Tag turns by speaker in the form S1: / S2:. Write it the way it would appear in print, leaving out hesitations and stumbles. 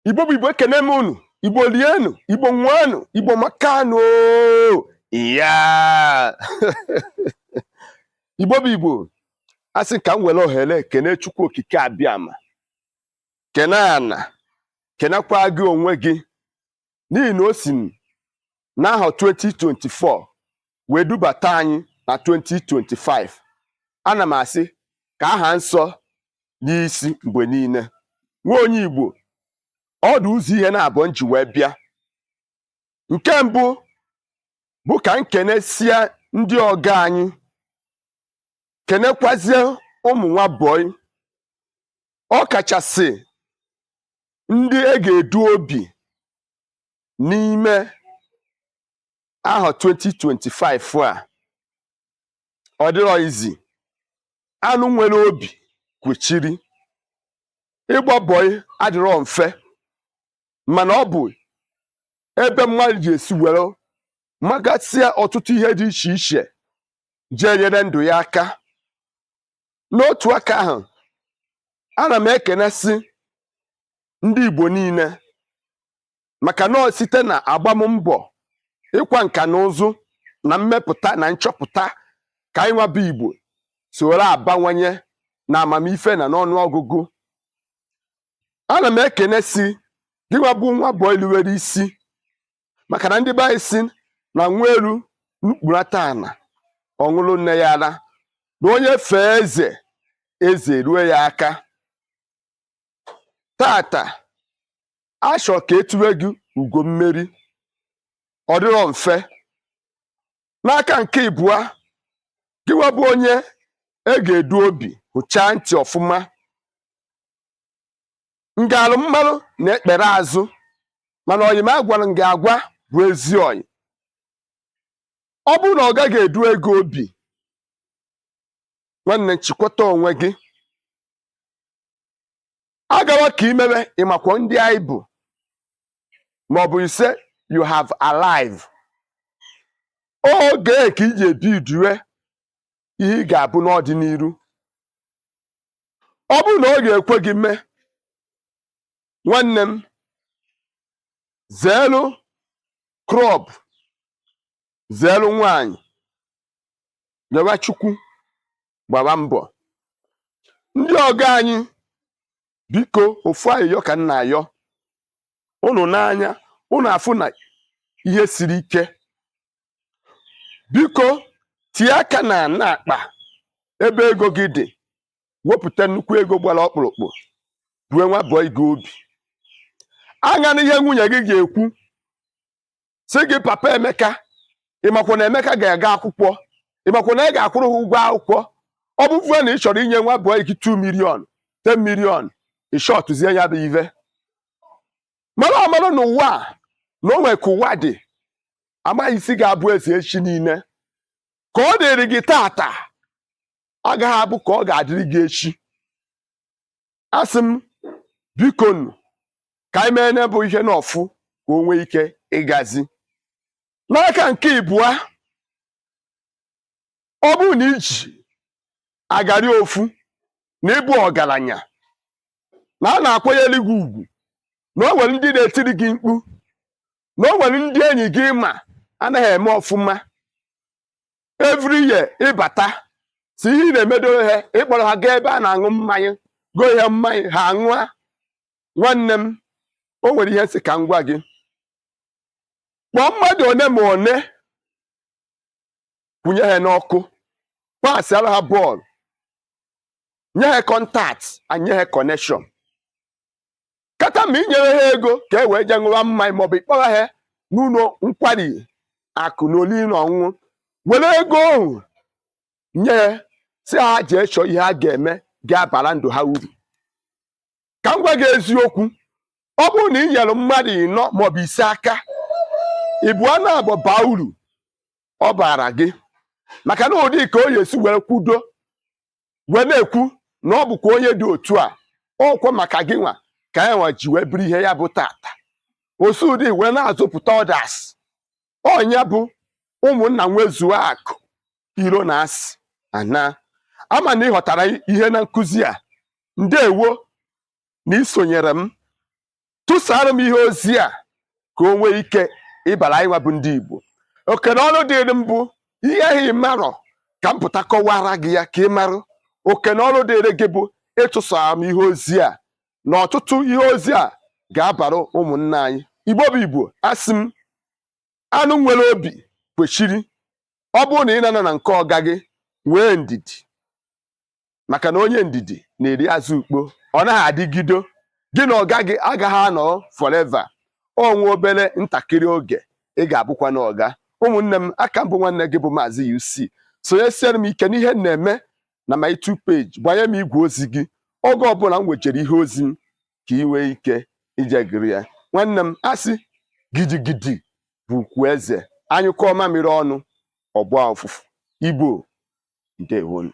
S1: Igbo bụ Igbo, ekene m unu. Igbo lienụ, Igbo nwanụ, Igbo makanụ. Ya Igbo bụ Igbo, a sị ka m were ohere kene Chukwu Okike Abịama, kene ana, kenekwa gị onwe gị, n'ihi na o si n'ahọ 2024 wee dubata anyị na 2025. Ana m asị ka aha nsọ n'isi mgbe niile. Nwa onye Igbo, ọ dị ụzọ ihe na-abụọ m ji wee bịa. Nke mbụ bụ ka m kenesia ndị ọga anyị, kenekwazie ụmụ nwa bọyị, ọ kachasị ndị e ga-edu obi n'ime ahọ 2025 a. Ọ dịrọ izi anụ nwere obi kwechiri ịgba bọyị, adịrọ mfe, mana ọ bụ ebe mmadụ ji esi were magasịa ọtụtụ ihe dị iche iche jee nyere ndụ ya aka. N'otu aka ahụ, ana m ekenesị ndị Igbo niile, maka na ọ site na agbammbọ ịkwa nka na ụzụ na mmepụta na nchọpụta ka anyị nwabụ Igbo soro abawanye na amamife na n'ọnụọgụgụ. Ana m ekenesi gị nwa bụ nwa bọyị luwere isi, maka na ndị be anyị si na nwa elu nukpurata ana ọṅụlụ nne ya ara, na onye fee eze, eze rue ya aka. Tata achọ ka etuwe gị ugo mmeri, ọ dịrọ mfe. N'aka nke ịbụa, gị nwa bụ onye e ga-edu obi, hụchaa ntị ọfụma. Ngalụ mmanụ na ekpere azụ, mana oyi m agwara m gị agwa bụ ezi oyi. Ọ bụrụ na ọ gaghị edu ego obi, nwanne, nchikwata onwe gị agawa ka imebe ịmakwa ndị anyị bụ, maọbụ ise you have alive oge ka iji ebi idue ihe ị ga-abụ n'ọdịnihu. Ọ bụrụ na ọ ga-ekwe gị mee, nwanne m, zeelu club, zeelu nwanyị, rịọwa Chukwu, gbaba mbọ. Ndị ọgọ anyị, biko, ofu ayịyọ ka m na-ayọ unu n'anya unu afụ na ihe siri ike. Biko, tie aka na ana akpa ebe ego gị dị, wepụta nnukwu ego gbara ọkpụrụkpụ, bue nwa bọị gị obi. Anya na ihe nwunye gị ga-ekwu sị gị, "Papa Emeka, ịmakwa na Emeka ga-aga akwụkwọ? Ịmakwa na ị ga-akwụrụ ha ụgwọ akwụkwọ?" Ọ bụvue na ị chọrọ inye nwa bọị gị 2 million, 10 million, ịshọtụzie ya bụ ive. Mara amara n'ụwa a na o nwere ka ụwa dị, amaghị isi ga-abụ eze echi niile. Ka ọ dịrị gị tata agaghị abụ ka ọ ga-adịrị gị echi. Asị m, biko nụ, ka anyị mee bụ ihe n'ọfụ ka o nwee ike ịgazi. N'aka nke ịbụa, ọ bụrụ na iji agarị ofu na ịbụ ọgaranya na a na-akwanyere gị ugwu, na o nwere ndị na-etiri gị mkpu, na o nwere ndị enyi gị ma anaghị eme ọfụma, every year ịbata si ihe ị na-emedoro ha, ịkpọrọ ha gaa ebe a na-aṅụ mmanya, goo ihe mmanya ha aṅụa, nwanne m, o nwere ihe nsị ka m gwa gị. Kpọọ mmadụ one ma one, kwụnye ha n'ọkụ, pasịara ha bọọlụ, nye ha contact, nye ha connection, kata ma inyere ha ego ka e wee jee ṅụwa mmanya, maọbụ ịkpọrọ ha n'ụlọ nkwari akụ na oriri na ọṅụṅụ, were ego ahụ nye ha, si ha jee chọọ ihe ha ga-eme ga-abara ndụ ha uru. Ka m gwa gị eziokwu, ọ bụrụ na ị nyere mmadụ ịnọ maọbụ ise aka, ịbụọ na abụọ baa uru ọ bara gị, maka na ụdị ka o esi were kwudo wee na-ekwu na ọ bụkwa onye dị otu a, ọkwa maka gị nwa ka ya nwa ji wee bụrụ ihe ya bụ tata, osu ụdị wee na-azụpụta others. Ọnya bụ ụmụnna nwezuo akụ iro na asị ana ama na ị ghọtara ihe na nkụzi a. Ndewo na isonyere m. Tụsara m ihe ozi a ka o nwee ike ịbara anyị nwa bụ ndị Igbo. Oke na ọrụ dịrị m bụ ihe ahụ ị marọ ka m pụta kọwara gị ya ka ị marụ. Oke na ọrụ dịrị gị bụ ịtụsara m ihe ozi a, na ọtụtụ ihe ozi a ga-abara ụmụnne anyị. Igbo bụ Igbo, asị m anụ nwere obi kwechiri. Ọ bụrụ na ị na-anọ na nke ọga gị, nwee ndidi, maka na onye ndidi na-eri azụ ukpo. Ọ naghị adịgido. Gị na ọga gị agaghị anọ forever. Onwe obere ntakịrị oge ị ga-abụkwa na ọga. Ụmụnne m, aka mbụ nwanne gị bụ Maazị UC. Sonyesiere m ike n'ihe m na-eme na my YouTube page. Gbanye m igwe ozi gị oge ọbụla m wejere ihe ozi m ka ị nwee ike ijegiri ya. Nwanne m, asị gidigidi bụ ugwu eze, anyụkọ mamịrị ọnụ, ọgbọ ụfụfụ. Igbo, ndewonu.